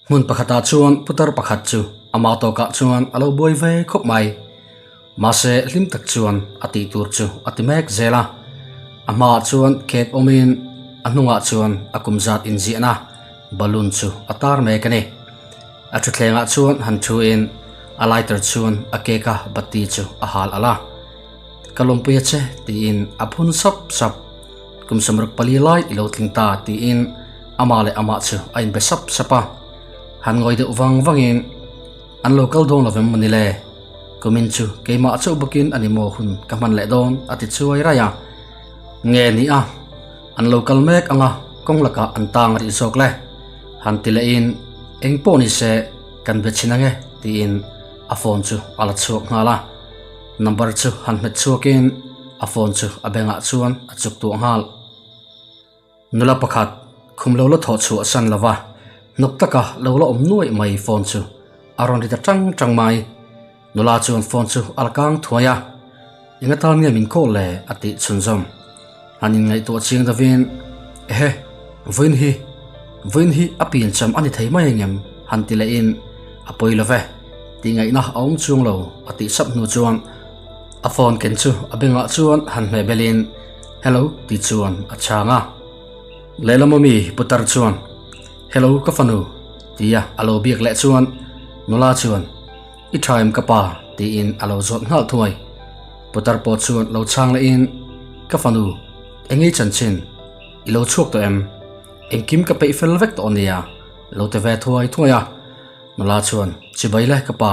Hmun pakhatah chuan putar pakhat chu ama tawkah chuan a lo buai ve khawp mai. Mahse hlim tak chuan a tih tur chu a ti mek zel a. A hmaah chuan cake awmin a hnungah chuan a kum zat inziahna balloon chu a tar mek a ni. A thutthlengah chuan han thuin a lighter chuan a cake a bati chu a hal alh a. Ka lawmpui a che tiin a phun sap sap. Kum 74 lai i lo tling ta tiin amah leh amah chu a inbe sap sap a. Han ngawi deuh vang vangin an lo kal dawn lovem maw ni le? Kumin chu keimah chauh bawkin a ni maw hun ka hman leh dawn a ti chuai raih a. Nge ni a, an lo kal mek anga kawng lakah an tang rih zawk le. Han ti lehin eng pawh ni se kan be chhin ange tiin a phone chu a la chhuak nghal a. Number chu han hmet chhuakin a phone chu a bengah chuan a chuk tuah nghal. Nula pakhat khum lo la thawh chhuah san lova hnawk taka lo la awm nuaih mai phone chu a rawn ri ta tang tang mai. Nula chuan phone chu a la kang thuai a, Eng atan nge min call le? a tih chhunzawm. Han inngaihtuah chiang deuhin, Ehe, vawiin hi, vawiin hi a piancham a ni thei mai engem? han ti lehin, A pawi lo ve, tih ngaihna a awm chuang lo a tih sap hnu chuan a phone ken chu a bengah chuan han hmeh belin, Hello tih chuan a chhang a. Lehlam awmi putar chuan, Hello ka fanu tia a lo biak leh chuan nula chuan, I tha em ka pa? tiin a lo zawt nghal thuai. Putar pawh chuan lo chhang lehin, Ka fanu, engei chanchin? I lo chhuak tawh em? Engkim ka peih fel vek tawh ania, lo ti ve thuai thuai a. Nula chuan, Chibai le ka pa,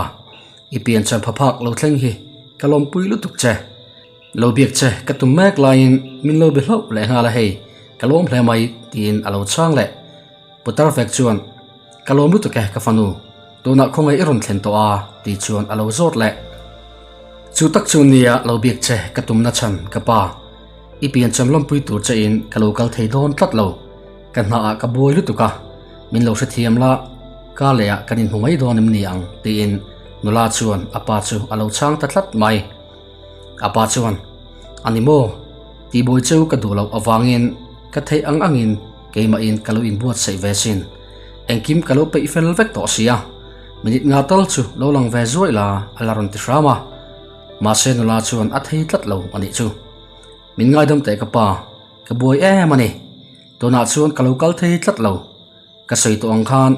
i piancham phaphak lo thleng hi ka lawmpui lutuk che. Lo biak che ka tum mek laiin min lo be hlauh leh nghal a hei, ka lawm hle mai tiin a lo chhang leh. Putar vek chuan, Ka lawm lutuk e ka fanu, tunah khawngaih i rawn thlen tawh a tih chuan a lo zawt leh. Chu tak chu nia lo biak che ka tumna chhan ka pa, i piancham lawmpui tur che in ka lo kal thei dawn tlat lo, ka hnaah ka buai lutuk a, min lo hrethiam la, ka leh ah kan inhmu mai dawn em ni ang tiin nula chuan a pa chu a lo chhang ta tlat mai. A pa chuan, A ni maw? Tihbuai cheu ka duh loh avangin ka theih ang angin keimahin ka lo inbuatsaih ve sin. Engkim ka lo peih fel vek tawh sia. Minute nga tal chu lo lang ve zuaih la a la rawn ti hram a. Mahse nula chuan a thei tlat lo a nih chu. Min ngaidam teh ka pa, ka buai em a ni. Tunah chuan ka lo kal thei tlat lo. Ka sawi tawh ang khan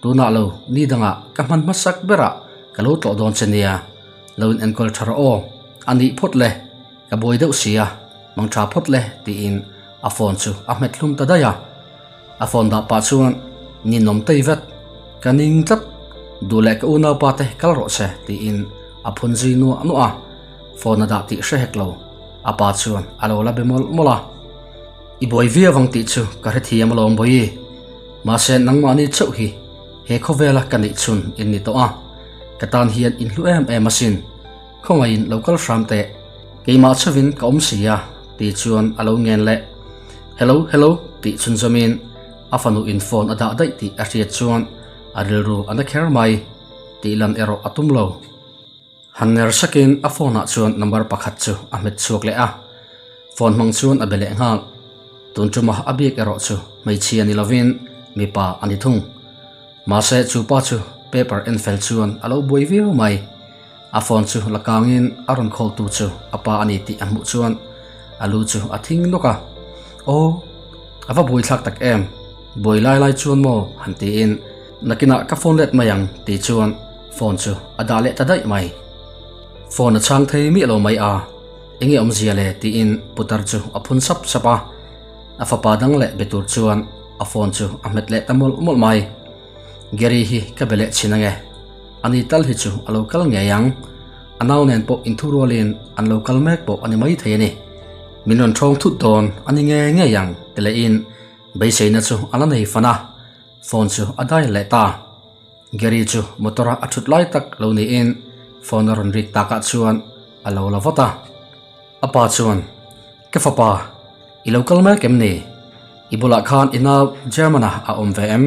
tunah lo ni dangah ka hman hmasak berah ka lo tlawh dawn che nia, lo in enkawl tha rawh aw, a nih phawt le, ka buai deuh sia, mang tha phawt le tiin a phone chu a hmet hlum ta daih a. A phone dah pah chuan ninawm tei vet, ka ning tlat, duh leh ka unaupa te kal rawh se tiin a phun zui nuah nuah a, phone a dah tih hre hek lo, a pa chuan a lo la be mawlh mawlh a. I buai viau ang tih chu ka hrethiam alawm Bawihi. Mahse nangmahni chauh hi he khawvela ka neih chhun in ni tawh a, ka tan hian in hlu em em asin. Khawngaihin lo kal hram teh, keimah chauhin ka awm si a tih chuan a lo ngen leh. Hello hello tih chhunzawmin a fanu in phone a dah daih tih a hriat chuan a rilru a na kher mai tih lan erawh a tum lo. Han ner sakin a phone ah chuan number pakhat chu a hmet chhuak leh a, phone hmang chuan a be leh nghal. Tun tuma a biak erawh chu hmeichhia ni lovin mipa a ni thung. Mahse chu pa chu paper en fel chuan a lo buai viau mai. A phone chu la kangin a rawn call tu chu a pa a ni tih a hmuh chuan a lu chu a thing nawk a. Aw, a va buaithlak tak em, buai lai lai chuan maw han tiin nakinah ka phone let mai ang tih chuan Phone chu a dah leh ta daih mai. Phone a chhang thei miah lo mai a, enge awmzia le tiin putar chu a phun sap sap a. A fapa dang leh be tur chuan a phone chu a hmet leh ta mawlh mawlh mai. Gary hi ka be leh chhin ange, ani tal hi chu a lo kal ngei ang. A nau nen pawh inthurualin an lo kal mek pawh a ni maithei a ni. Min rawn thawng thut dawn a ni ngei ngei ang ti lehin beiseina chu a la nei fan a, phone chu a dial leh ta. Gary chu motor a a thut lai tak lo niin phone a rawn rik takah chuan a lo la vat a. A pa chuan, Ka fapa, i lo kal mek em ni? I bulah khan i nau German-a a awm ve em?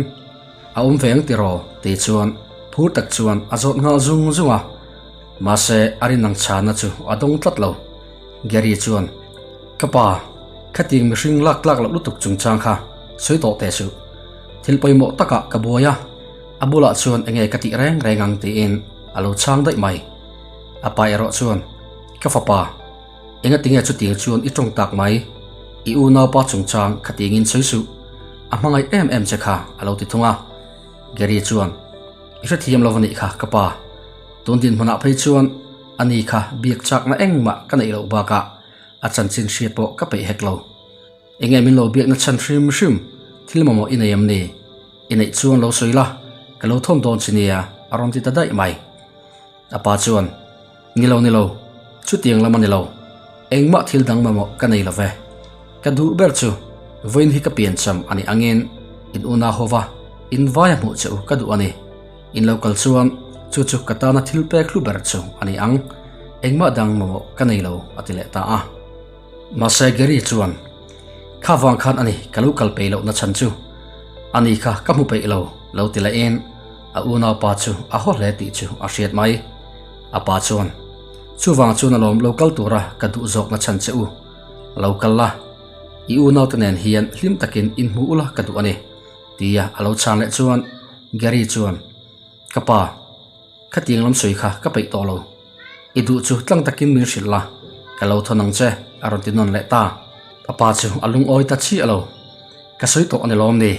A awm ve ang tiraw? Tih chuan phur tak chuan a zawt nghal zung zung a. Mahse a rinang chhana chu a dawng tlat lo. Gary chuan, Ka pa, khatiang mihring lak tlak loh lutuk chungchang kha sawi tawh teh suh. Thil pawimawh takah ka buai a. A bulah chuan enge ka tih reng reng ang tiin a lo chhang daih mai. A pa erawh chuan, Ka fapa, enga tinge chutiang chuan i tawng tak mai? I unaupa chungchang khatingin sawi suh. A hmangaih em em che kha a lo ti thung a. Gary chuan, I hrethiam lo a nih kha ka pa. Tun dinhmunah phei chuan ani kha biak chakna engmah ka neih loh bakah a chanchin hriat pawh ka peih hek lo. Enge min lo biakna chhan hrim hrim thil mamawh i nei em ni? I neih chuan lo sawi la, ka lo thawn dawn che nia a rawn ti ta daih mai. A pa chuan, Ni lo ni lo, chutiang lam a ni lo. Engmah thil dang mamawh ka nei lo ve. Ka duh ber chu vawiin hi ka piancham a nih angin in unau ho va in vaia hmuh che u ka duh a ni. In lo kal chuan chu chu ka tana thil pek hlu ber chu a ni ang. Engmah dang mamawh ka nei lo a ti leh ta a. Mahse Gary chuan, Kha vang khan a ni ka lo kal peih lohna chhan chu. A ni kha ka hmu peih lo, lo ti lehin a unaupa chu a haw hle tih chu a hriat mai. A pa chuan, Chuvang chuan alawm lo kal tura ka duh zawkna chhan che u. Lo kal la, i unaute nen hian hlim takin inhmu ula ka duh a ni, tia a lo chhan leh chuan Gary chuan, Ka pa, khatiang lam sawi kha ka peih tawh lo. I duh chu tlang takin min hrilh la, ka lo thawn ang che, a rawn ti nawn leh ta. A pa chu a lungawi ta chiah lo. Ka sawi tawh a ni lawm ni?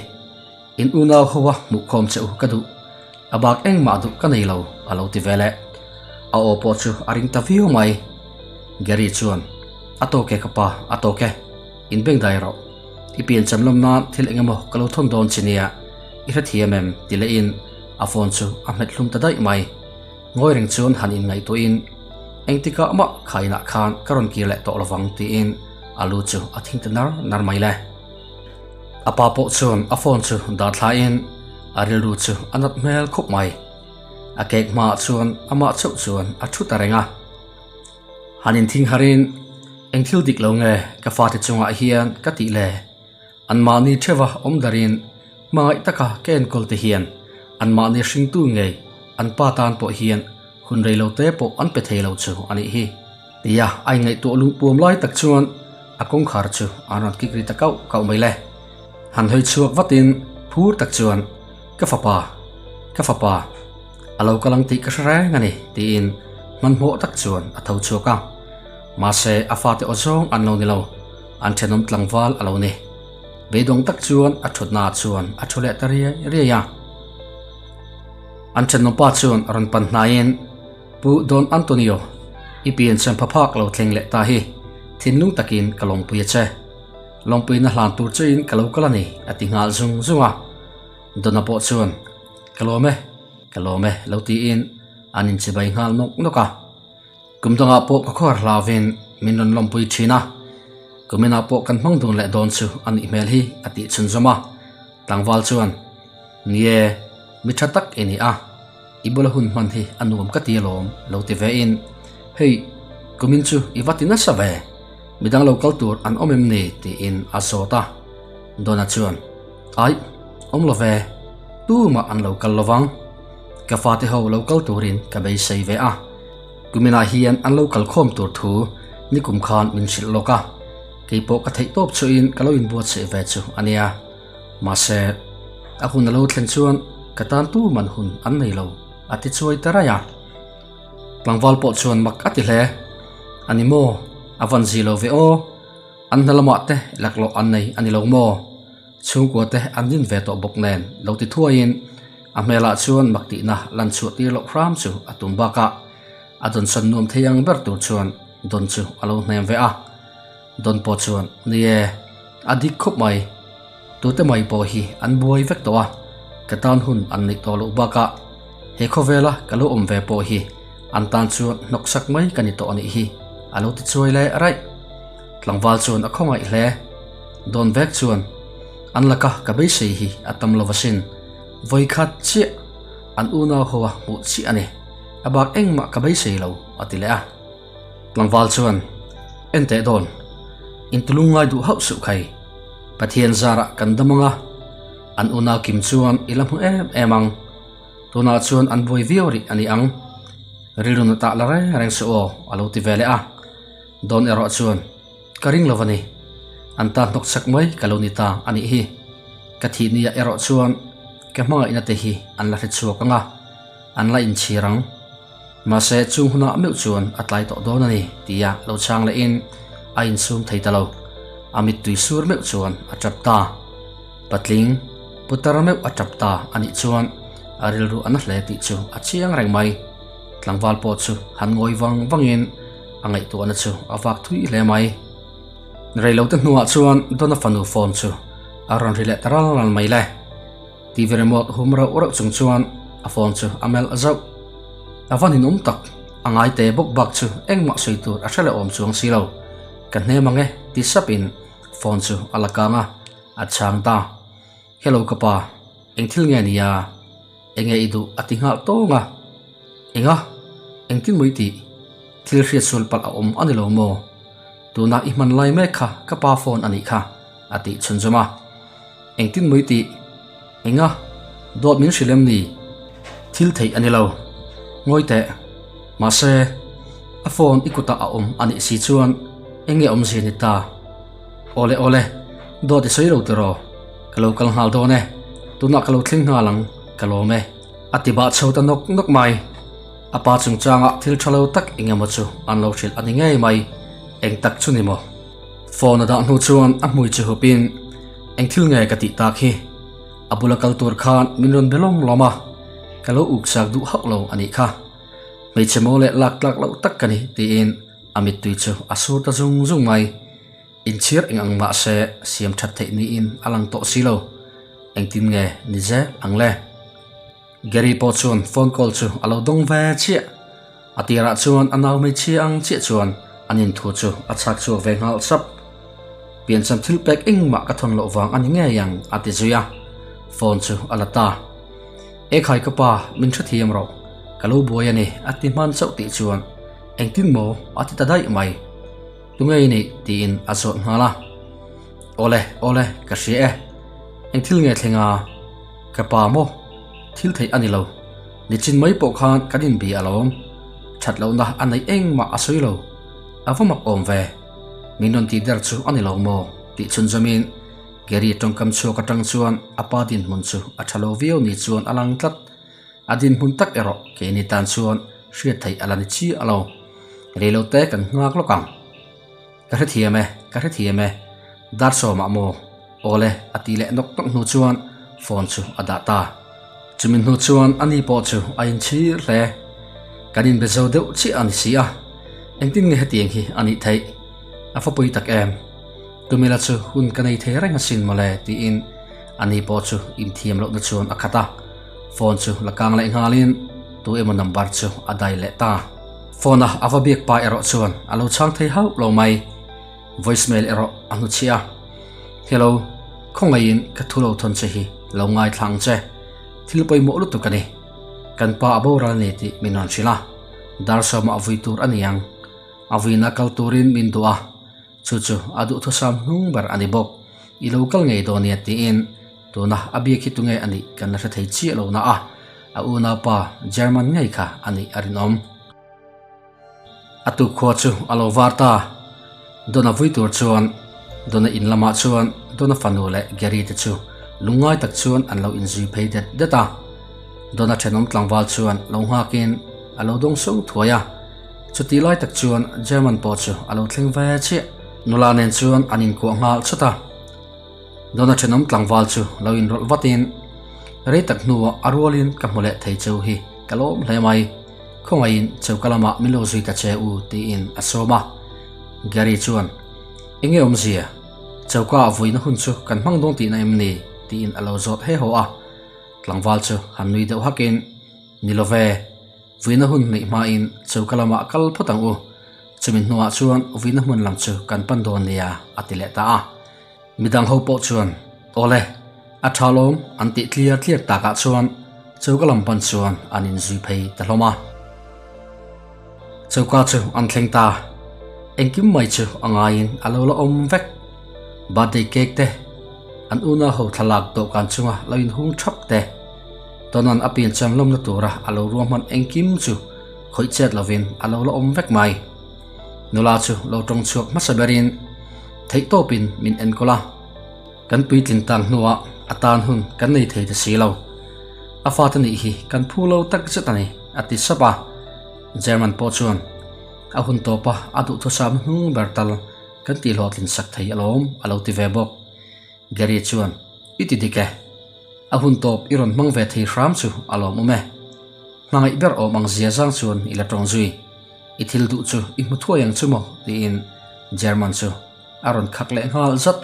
In unau ho a hmuhkhawm che u ka duh. A bak engmah duh ka nei lo, a lo ti ve leh. A aw pawh chu a ring ta viau mai. Gary chuan, A tawk e ka pa, a tawk e. In beng dai rawh. I piancham lam nan thil eng emaw ka lo thawn dawn che nia, i hrethiam em? ti lehin a phone chu a hmet hlum ta daih mai. Ngawi reng chuan han inngaihtuahin, Engtikah mah kha inah khan ka rawn kir leh tawh lovang tiin a lu chu a thing ta nar nar mai le. A pa pawh chuan a phone chu dah thlain a rilru chu a nat hmel khawp mai. A kek hmaah chuan amah chauh chuan a thu ta reng a. Han inthing harin, Eng thil dik lo nge ka fate chungah hian ka tih le? Anmahni theuha awm darin hmangaih taka ka enkawl te hian anmahni hringtu ngei an pa tan pawh hian hun rei lo te pawh an pe thei lo chu a nih hi. Tia a inngaihtuah lungpuam lai tak chuan a kawngkhar chu an rawn kik ri ta kauh kauh mai le. Han hawi chhuak vatin phur tak chuan Ka fapa, ka fapa, a lo kal ang tih ka hre reng a ni tiin hmanhmawh tak chuan a tho chhuak a. Mahse a fate aw zawng an lo ni lo, an thenawm tlangval a lo ni. Beidawng tak chuan a thutna ah chuan a thu leh ta riai riai a. An thenawm pa chuan a rawn pan hnaiin, Pu Don Antonio, i piancham phaphak lo thleng leh ta hi thinlung takin ka lawmpui a che. Lawmpuina hlan tur chuin ka lo kal a ni, a ti nghal zung zung a. Donna pawh chuan, Ka lawm e, ka lawm e, lo tiin an inchibai nghal nawk nawk a. Kum dangah pawh ka khuar hlauvin min rawn lawmpui thin a, kuminah pawh kan hmang dun leh dawn chu a nih hmel hi a tih chhunzawm a. Tlangval chuan, Ni e, mi tha tak i ni a, i bula hun hman hi a nuam ka ti alawm lo ti vein, Hei, kumin chu i va ti nasa ve, midang lo kal tur an awm em ni? tiin a zawt a. Donna chuan, Aih, awm lo ve, tumah an lo kal lovang. Ka fate ho lo kal turin ka beisei ve a, kuminah hian an lo kal khawm tur thu nikum khan min hrilh lawk a, keipawh ka theih tawp chuhin ka lo inbuatsaih ve chu a nia. Mahse, a hun a lo thlen chuan ka tan tuman hun an nei lo, a ti chuai ta raih a. Tlangval pawh chuan mak a ti hle, A ni maw? A van zi lo ve aw. An hna lamah te laklawh an nei a ni lo maw? Chhungkua te an din ve tawh bawk nen lo ti thuaiin a hmelah chuan mak tihna lan chhuah tir loh hram chu a tum bakah a dawnsawn nuam thei ang ber tur chuan dawn chu a lo hnem ve a. Dawn pawh chuan, Ni e, a dik khawp mai. Tute mai pawh hi an buai vek tawh a, ka tan hun an neih tawh loh bakah he khawvela ka lo awm ve pawh hi an tan chuan hnawksak mai ka ni tawh a nih hi, a lo ti chuai leh raih. Tlangval chuan a khawngaih hle. Dawn vek chuan an laka ka beisei hi a tam lo asin. Vawikhat chiah an unau ho a hmuh chiah a ni. A bak engmah ka beisei lo, a ti leh a. Tlangval chuan, En teh dawn, in tulung ngai duh hauh suh khai. Pathian zarah kan dam ang a, an unau kim chuan i la hmu em em ang. Tunah chuan an buai viau rih a ni ang. Rilru na tah la reng reng suh aw, a lo ti ve leh a. Dawn erawh chuan, Ka ring lo a ni. An tan hnawk chak mai ka lo ni ta a nih hi. Ka thih nia erawh chuan. Ka hmangaihna te hi an la hre chhuak ang a, an la inchhir ang. Mahse, chung hunah meuh chuan a tlai tawh dawn a ni, tia lo chhang lehin a insum thei ta lo. A mittui sur meuh chuan a tap ta. Patling, putar meuh a tap ta a nih chuan a rilru a na hle tih chu a chiang reng mai. Tlangval pawh chu han ngawi vang vangin a ngaihtuahna chu a vak thui hle mai. Reilote hnuah chuan Donna fanu phone chu a rawn ri leh ta ral ral mai le. TV remote hum rauh rauh chung chuan a phone chu a melh zauh. A va ninawm tak, a ngai te bawk bak chu engmah sawi tur a hre leh awm chuang si lo. Ka hnem ang e ti sapin phone chu a la kang a, a chhang ta. Hello ka pa, eng thil nge nia? Enge i duh a ti nghal tawng a. Enga? Engtin maw i tih? Thil hriat sual palh a awm a ni lo maw? Tuna i hman lai mek kha ka pa phone a nih kha a tih chhunzawm a. Engtin maw i tih? Enga? Dawt min hrilh em ni? Thil theih a ni lo. Ngawi teh. Mahse, a phone i kutah a awm a nih si chuan enge awmzia ni ta? Awle awle, dawt i sawi lo tiraw? Ka lo kal nghal dawn e, tunah ka lo thleng nghal ang, ka lawm e. A ti bah chho ta nawk nawk mai. A pa chungchangah thil tha lo tak eng emaw chu an lo hrilh a ni ngei mai, eng tak chu ni maw? Phone a dah hnu chuan a hmui chu hupin, Eng thil nge ka tih tak hi? A bula kal tur khan min rawn be lawm lawm a, ka lo uksak duh hauh lo a nih kha. Hmeichhe maw leh lak tlak loh tak ka ni tiin a mittui chu a sur ta zung zung mai. Inchhir eng ang mah se siam that theih niin a lang tawh si lo. Engtin nge ni zel ang le? Gary pawh chuan phone call chu a lo dawng ve chiah. A tirah chuan a nau hmeichhia ang chiah chuan an inthu chu a chhak chhuak ve nghal sap. Piancham thil pek engmah ka thawn loh vang a ni ngei ang a ti zui a, phone chu a la ta. Ekhai ka pa, min hrethiam rawh. Ka lo buai a ni a ti hman chauh tih chuan engtin maw a ti ta daih mai. Tunge i nih? tiin a zawt nghal a. Awle, awle, ka hria e. Eng thil nge thleng a? Ka pa maw? Thil theih a ni lo. Nichin mai pawh khan kan inbi alawm. That lohna a neih engmah a sawi lo. A va mak awm ve. Min rawn tih der chu a ni lo maw? tih chhunzawmin Gary tawngkam chhuak atang chuan a pa dinhmun chu a tha lo viau ni chuan a lang tlat. A dinhmun tak erawh keini tan chuan hriat theih a la ni chiah lo. Reilote kan nghak lawk ang. Ka hrethiam e, ka hrethiam e. Dar sawmah maw? Awle a tih leh nawk nawk hnu chuan phone chu a dah ta. Chumi hnu chuan ani pawh chu a inchhir hle. Kan inbe zo deuh chiah a ni si a, engtin nge hetiang hi a nih theih? A fapui tak em? Tumila chu hun ka nei thei reng asin mawle tiin ani pawh chu inthiam lohna chuan a khat a. Phone chu la kang leh nghalin tu emaw number chu a dai leh ta. Phone a a va biak pa erawh chuan a lo chhang thei hauh lo mai. Voicemail erawh a hnuchhiah a. Hello, khawngaihin ka thu lo thawn che hi lo ngaithla ang che. Thil pawimawh lutuk a ni. Kan pa a boral ni tih min rawn hrilh a. Dar sawmah a vui tur a ni ang. A vuina kal turin min duh a. Chu chu a duhthusam hnung ber a ni bawk. I lo kal ngei dawn nia tiin tuna a biak hi tunge a nih kan la hre thei chiah lo na a, a unaupa German ngei kha a nih a rinawm. A tukkhua chu a lo var ta. Donna vui tur chuan Donna in lamah chuan Donna fanu leh Gary te chu lungngai tak chuan an lo inzui phei det det a. Donna thenawm tlangval chuan lo nghakin a lo dawng sung thuai a. Chutih lai tak chuan German pawh chu a lo thleng ve chiah. Nula nen chuan an inkuah nghal chawt a. Donna thenawm tlangval chu lo inrawlh vatin, Rei tak hnuah a rualin ka hmu leh thei cheu hi ka lawm hle mai. Khawngaihin choka lamah min lo zui ta che u tiin a sawm a. Gary chuan, Enge awmzia? Choka ah vuina hun chu kan hmang dawn tihna em ni? tiin a lo zawt he haw a. Tlangval chu han nui deuh hakin, Ni lo ve. Vuina hun hneih hmain choka lamah kal phawt ang u. Chumi hnuah chuan vuina hmun lam chu kan pan dawn nia a ti leh ta a. Midang ho pawh chuan, Awle, a tha lawm an tih tliar tliar takah chuan choka lam pan chuan an inzui phei ta hlawm a. Choka chu an thleng ta. Engkim mai chu a ngaiin a lo la awm vek. Birthday cake te, an unau ho thlalak dawhkan chunga lo inhung thap te, Tonan a piancham lawmna tura a lo ruahman engkim chu khawih chet lovin a lo la awm vek mai. Nula chu lo tawng chhuak hmasa berin theihtawpin min enkawl a, kan puitling tang hnuah a tan hun kan nei thei ta si lo. A fate nih hi kan phu lo tak zet a ni, a ti sap a. German pawh chuan a hun tawpa a duhthusam hnung ber tal kan tihhlawhtlin sak thei alawm, a lo ti ve bawk. Gary chuan, I ti dik e. A hun tawp i rawn hmang ve thei hram chu a lawmawm e. Hmangaih ber awm ang zia zang chuan i la tawng zui. I thil duh chu i hmu thuai ang chu maw? tiin German chu a rawn khak leh nghal zat.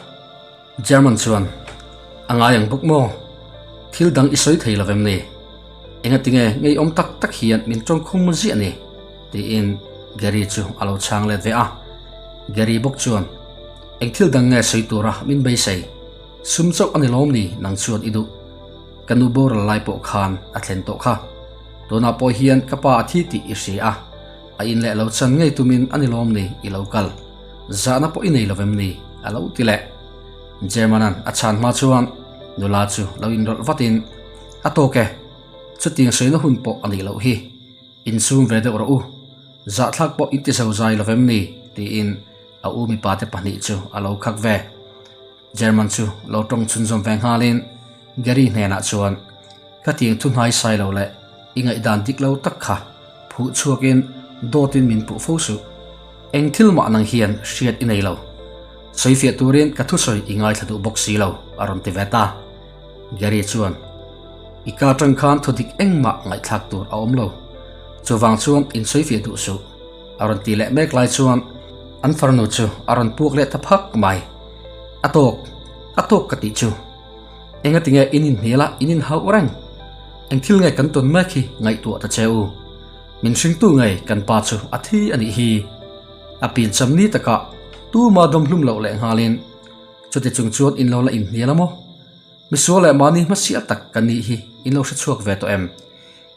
German chuan, A ngai ang bawk maw? Thil dang i sawi thei lo vem ni? Engatinge ngeiawm tak tak hian min tawngkhum ziah ni? tiin Gary chu a lo chhang let ve a. Gary bawk chuan, Eng thil dang nge sawi tura min beisei? Sum chauh a ni lawm ni nang chuan i duh? Ka nu boral lai pawh khan a thlen tawh kha. Tunah pawh hian ka pa a thi tih i hria a, a in leh lo chan ngei tumin a ni lawm ni i lo kal? Zahna pawh i nei lo vem ni? a lo ti leh. German-a'n a chhan hma chuan nula chu lo inrawlh vatin, A tawk e, chutiang sawina hun pawh a nih loh hi. Insum ve deuh rawh u. Zahthlak pawh in ti zo zai lo vem ni? tiin a u mipate pahnih chu a lo khak ve. German chu lo tawng chhunzawm ve nghalin Gary hnenah chuan, Ka tiang thu hnai sai lo leh i ngaihdan dik lo tak kha phuh chhuakin dawtin min puh fo suh. Eng thil mah nang hian hriat i nei lo. Sawifiah turin ka thusawi i ngaithla duh bawk si lo, a rawn ti ve ta. Gary chuan, I ka atang khan thu dik engmah ngaihthlak tur a awm lo. Chuvang chuan insawifiah duh suh, a rawn ti leh mek lai chuan an farnu chu a rawn puak leh ta phak mai. A tawk, a tawk ka tih chu. Engatinge in inhnial a, in inhauh reng? Eng thil nge kan tawn mek hi ngaihtuah ta che u. Min hringtu ngei kan pa chu a thi a nih hi. A piancham ni takah tuma dawmhlum loh leh nghalin chuti chung chuan in lo la inhnial a maw? Misual leh mahni hmasial tak ka nih hi in lo hre chhuak ve tawh em?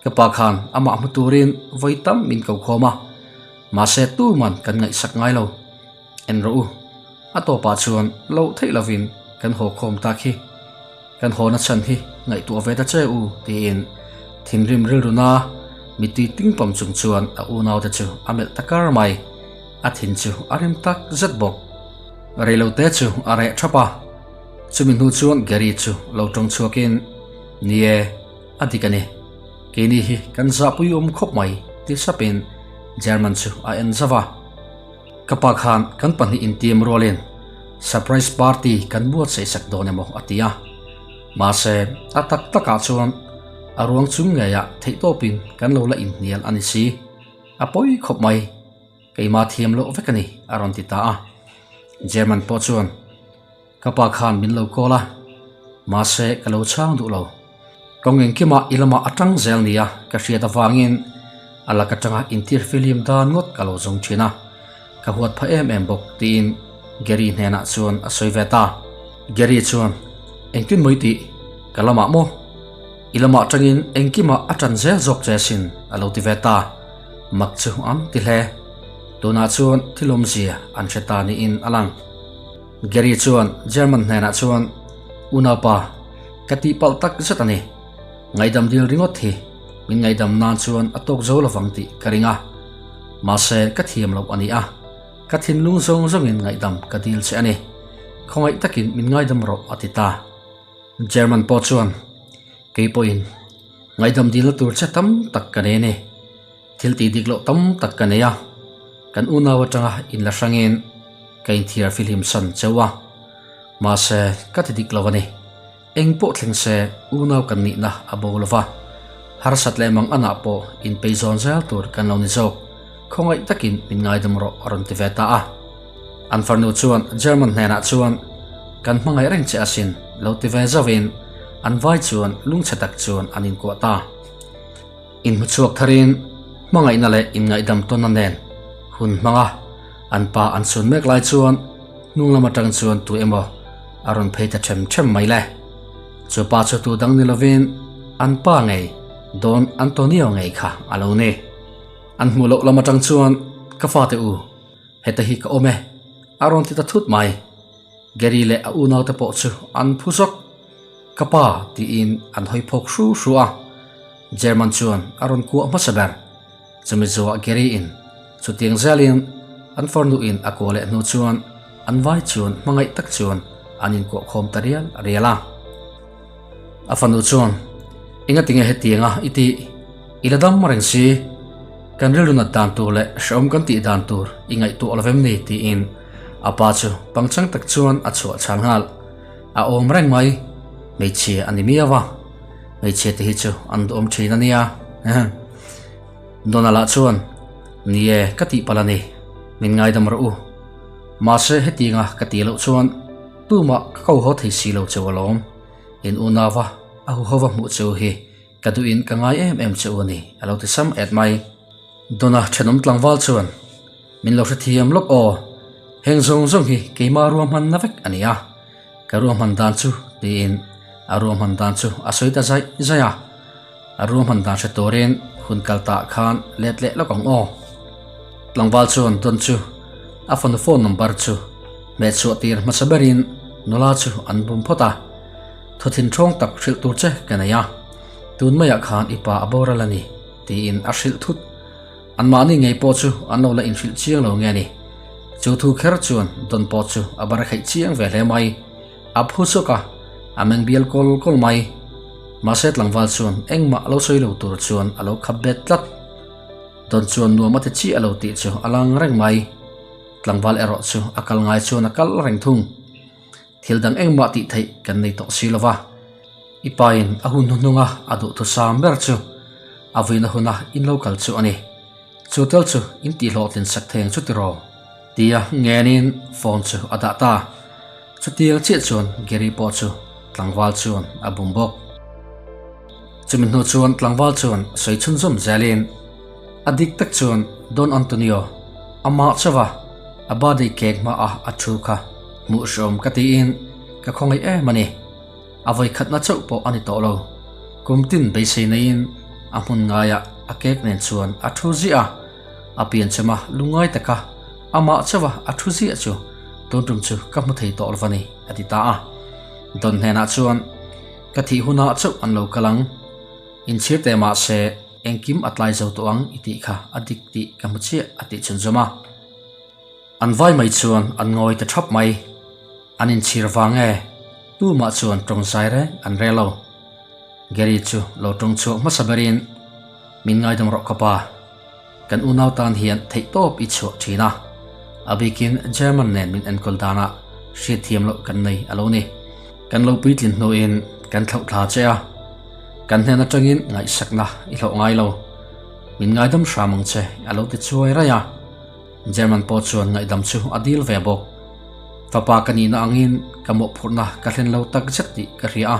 Ka pa khan amah hmu turin vawi tam min ko khawm a, mahse tuman kan ngaihsak ngai lo. En rawh u, a tawpah chuan loh theih lovin kan haw khawm tak hi. Kan haw na chhan hi ngaihtuah ve ta che u tiin thinrim rilruna mittui tingpam chung chuan a unaute chu a melh ta kar mai. A thin chu a rim tak zet bawk. Reilote chu a reh thap a, chumi hnu chuan Gary chu lo tawng chhuakin, Ni e, a dik a ni. Keini hi kan zahpui awm khawp mai ti sapin German chu a en zauh a. Ka pa khan kan pahnih intiam rualin surprise party kan buatsaih sak dawn emaw a ti a. Mahse, a tak takah chuan a ruang chung ngeiah theihtawpin kan lo la inhnial a ni si. A pawi khawp mai. Keimah thiam loh vek a ni, a rawn ti ta a. German pawh chuan Ka pa khan min lo call a, mahse ka lo chhang duh lo. Kawng engkimah i lamah a tang zel nia ka hriat avangin a lak atanga intir filim dan ngawt ka lo zawng thin a, ka huat pha em em bawk tiin Gary hnenah chuan a sawi ve ta. Gary chuan, Engtin maw i tih? Ka lamah maw? I lamah tangin engkimah a tan zel zawk che asin a lo ti ve ta. Mak chu an ti hle. Tunah chuan thil awmzia an hre ta niin a lang. Gary chuan German hnenah chuan, Unaupa, ka tihpalh tak zet a ni. Ngaihdam dil ringawt hi min ngaihdam nan chuan a tawk zo lovang tih ka ring a. Mahse, ka thiam loh a ni a, ka thinlung zawng zawngin ngaihdam ka dil che a ni. Khawngaih takin min ngaidam rawh a ti ta. German pawh chuan, Kei pawhin ngaihdam dilna tur che tam tak ka nei a ni. Thil tih dik loh tam tak ka nei a, kan unau atanga inla hrangin ka inthiar fihlim san cheu a. Mahse, ka ti dik lo a ni. Eng pawh thleng se unau kan nihna a bo lo va, harsat leh mang anah pawh inpeizawn zel tur kan lo ni zawk, khawngaih takin min ngaidam rawh a rawn ti ve ta a. An farnu chuan German hnenah chuan, Kan hmangaih reng che asin, lo ti ve zauhin an vai chuan lungchhe tak chuan an inkuah ta. Inhmuchhuak tharin hmangaihna leh inngaihdam tawnna nen hun hmanga an pa an chhun mek lai chuan hnung lam atang chuan tu emaw a rawn phei ta them them mai le. Chu pa chu tu dang ni lovin an pa ngei Don Antonio ngei kha a lo ni. An hmuh loh lam atang chuan ka fate u heta hi ka awm e a rawn ti ta thut mai. Gary leh a unaute pawh chu an phu zawk. Ka pa tiin an hawi phawk hru hru a. German chuan a rawn kuah hmasa ber. Chumi zuah Gary in chutiang zelin an farnu in a kuah leh hnu chuan an vai chuan hmangaih tak chuan an inkuah khawm ta rial rial a. A fanu chuan. Engatinge hetianga i tih? I la dam reng si. Kan rilru nat dan tur leh hrehawm kan tih dan tur i ngaihtuah lo vem ni? tiin a pa chu pangchang tak chuan a chhuah chhan nghal. A awm reng mai. Hmeichhia a ni miau a. Hmeichhia te hi chu an duhawm thin a nia. Donald-a chuan, Ni e, ka tih palh a ni. Min ngaidam rawh u. Mahse hetianga ka tih loh chuan tumah ka ko haw thei si lo cheu alawm. In unauva a huhova hmuh cheu hi ka duhin ka ngai em em che u a ni, a lo ti sam et mai. Dona thenawm tlangval chuan, Min lo hrethiam lawk aw, heng zawng zawng hi keima ruahmanna vek a ni a, ka ruahman dan chu tiin a ruahman dan chu a sawi ta zaih zaih a. A ruahman dan hre turin hun kal tah khan let leh lawk ang aw. Tlangval chuan Don chu a fanu phone number chu hmeh chhuah tir hmasa berin nula chu an bum phawt a. Thawthin ṭhawng tak hrilh tur che ka nei a, tun maiah khan i pa a boral a ni, tiin a hrilh thut. Anmahni ngei pawh chu an lo la inhrilh chiang lo nge ni. Chu thu kher chuan Don pawh chu a bar kheih chiang ve hle mai. A phu chhuak a, a meng bial kawl kawl mai. Mahse tlangval chuan engmah a lo sawi lo tur chuan a lo khap bet tlat. Don chuan nuam a ti chiah lo tih chu a lang reng mai. Tlangval erawh chu a kal ngai chuan a kal reng thung. Thil dang engmah tih theih kan nei tawh si lo va. I pain a hun hnuhnunga a duhthusam ber chu a vuina huna in lo kal chu a ni. Chu tel chu in tihhlawhtlin sak theng chu tiraw? Tia ngenin phone chu a dah ta. Chutiang chiah chuan Gary pawh chu tlangval chuan a bum bawk. Chumi hnu chuan tlangval chuan sawi chhunzawm zelin a dik tak chuan Don Antonio amah chauha a birthday cake hmaah a thu kha hmuh hreawm ka tiin ka khawngaih em a ni. A vawikhatna chauh pawh a ni tawh lo. Kum tin beisei neiin a hmun ngaiah a cake nen chuan a thu ziah a, a pianchema lungngai taka amah chauha a thu ziah chu tun tum chu ka hmu thei tawh lo va ni, a ti ta a. Don hnenah chuan, Ka thih hunah chauh an lo kal ang. Inchhir teh mah se engkim a tlai zo tawh ang i tih kha a dik tih ka hmu chiah, a tih chhunzawm a. An vai mai chuan an ngawi ta thap mai. An inchhir vang e, tumah chuan tawng zai reng an rel lo. Gary chu lo tawng chhuak hmasa berin, Min ngaidam rawh ka pa. Kan unau tan hian theihtawp i chhuah thin a. A bikin German nen min enkawl danah hriatthiam loh kan nei a lo ni. Kan lo puitlin hnuin kan thlauh thla che a. Kan hnen atangin ngaihsakna i hlawh ngai lo. Min ngaidam hram ang che a lo ti chuai raih a. German pawh chuan ngaihdam chu a dil ve bawk. Fapa ka nihna angin ka mawhphurhna ka hlen lo tak zet tih ka hria a,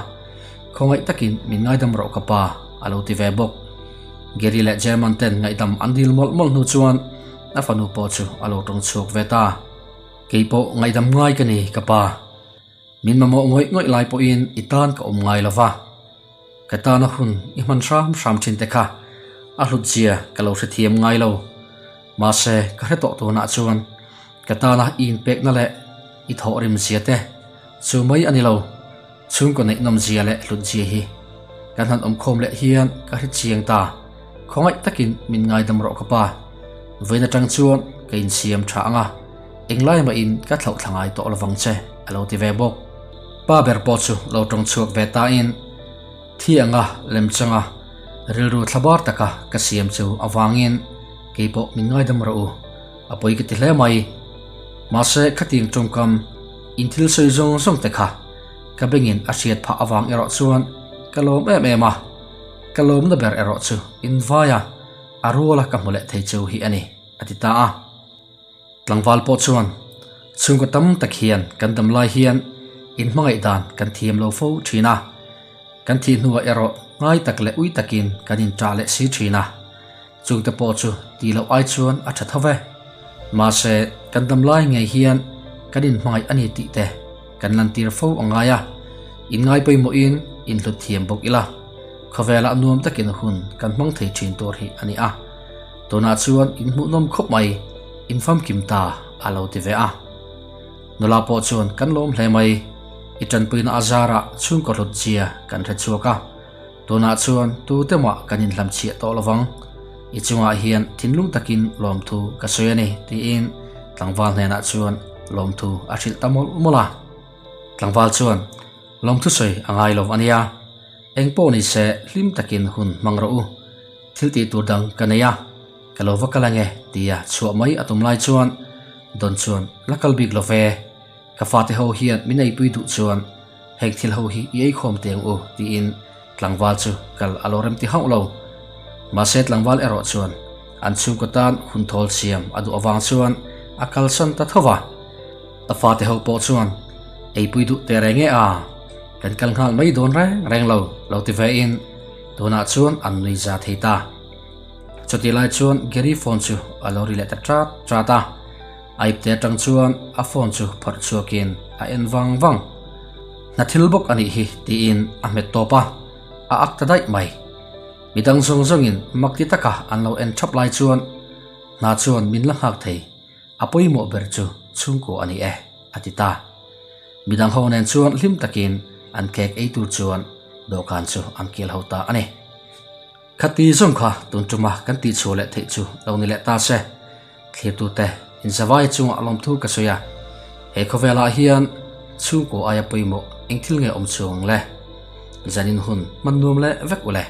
khawngaih takin min ngaidam rawh ka pa, a lo ti ve bawk. Gary leh German ten ngaihdam an dil mawlh mawlh hnu chuan a fanu pawh chu a lo tawng chhuak ve ta. Kei pawh ngaihdam ngai ka ni ka pa. Min mamawh ngawih ngawih lai pawhin i tan ka awm ngai lo va, ka tana hun i hman hram hram thin te kha a hlut zia ka lo hrethiam ngai lo. Mahse, ka hre tawh tunah chuan ka tana i inpekna leh i thawhrim zia te chu mai a ni lo, chhungkaw neihnawm zia leh hlut zia hi kan han awmkhawm leh hian ka hre chiang ta. Khawngaih takin min ngaidam rawh ka pa. Vawiin atang chuan ka insiam tha ang a. Englai mahin ka thlauh thla ngai tawh lovang che, a lo ti ve bawk. Pa ber pawh chu lo tawng chhuak ve tain, Thi anga lemchanga rilru thlabar taka ka siam chu avangin kei pawh min ngaidam rawh u, a pawi ka ti hle mai. Mahse khatiang tawngkam in thil sawi zawng zawng te kha ka bengin a hriat phah avang erawh chuan ka lawm em em a, ka lawmna ber erawh chu invaia a ruala ka hmu leh thei chu hi a ni, a ti ta a. Tlangval pawh chuan chhungkaw tam tak hian kan dam lai hian inhmangaih dan kan thiam lo fo thin a, kan thih hnuah erawh ngai tak leh ui takin kan inṭah leh si thin a, chungte pawh chu tih loh ai chuan a ṭha tho ve. Mahse, kan dam lai ngei hian kan inhmangaih a ni tih te kan lantir fo a ngai a, inngai pawimawhin inhlut thiam bawk ila, khawvelah nuam takin hun kan hmang thei thin tur hi a ni a. Tunah chuan in hmuhnawm khawp mai, in famkim ta a lo ti ve a. Nula pawh chuan kan lawm hle mai, i tanpuina a zarah chhungkaw hlut zia kan hre chhuak a, tunah chuan tute mah kan inhlamchhiah tawh lovang, i chungah hian thinlung takin lawmthu ka sawi a ni tiin tlangval hnenah chuan lawmthu a hrilh ta mawlh mawlh a. Tlangval chuan lawmthu sawi a ngai lo a nia. Eng pawh ni se hlim takin hun hmang rawh u. Thil tih tur dang ka nei a, ka lo va kal ange tia chhuah mai a tum lai chuan Don chuan la kal bik lo ve. Ka fate ho hian min eipui duh chuan heng thil ho hi i eikhawm teh ang u tiin tlangval chu kal a lo rem ti hauh lo. Mahse tlangval erawh chuan an chhungkaw tan hun thawl siam a duh avang chuan a kalsan ta tho va. A fate ho pawh chuan eipui duh teh reng e a, kan kal nghal mai dawn reng reng lo lo ti ve in tunah chuan an nui za thei ta. Chutih lai chuan Gary phone chu a lo ri leh ta chat chat a. A ipte atang chuan a phone chu phawrh chhuakin a en vang vang. Hna thil bawk a nih hi tiin a hmet tawp a, a ak ta daih mai. Midang zawng zawngin mak ti taka an lo en thap lai chuan hna chuan min la nghak thei, a pawimawh ber chu chhungkua a ni e, a ti ta. Midang ho nen chuan hlim takin an cake ei tur chuan dawhkan chu an kil ho ta a ni. Khati zawng kha tun tuma kan tihchhuah leh theih chu lo ni leh ta se. Thlirtute inzavai chungah lawmthu ka sawi a, he khawvelah hian chhungkaw aia pawimawh eng thil nge awm chhuang ang le? Zanin hun hman nuam leh vek u le.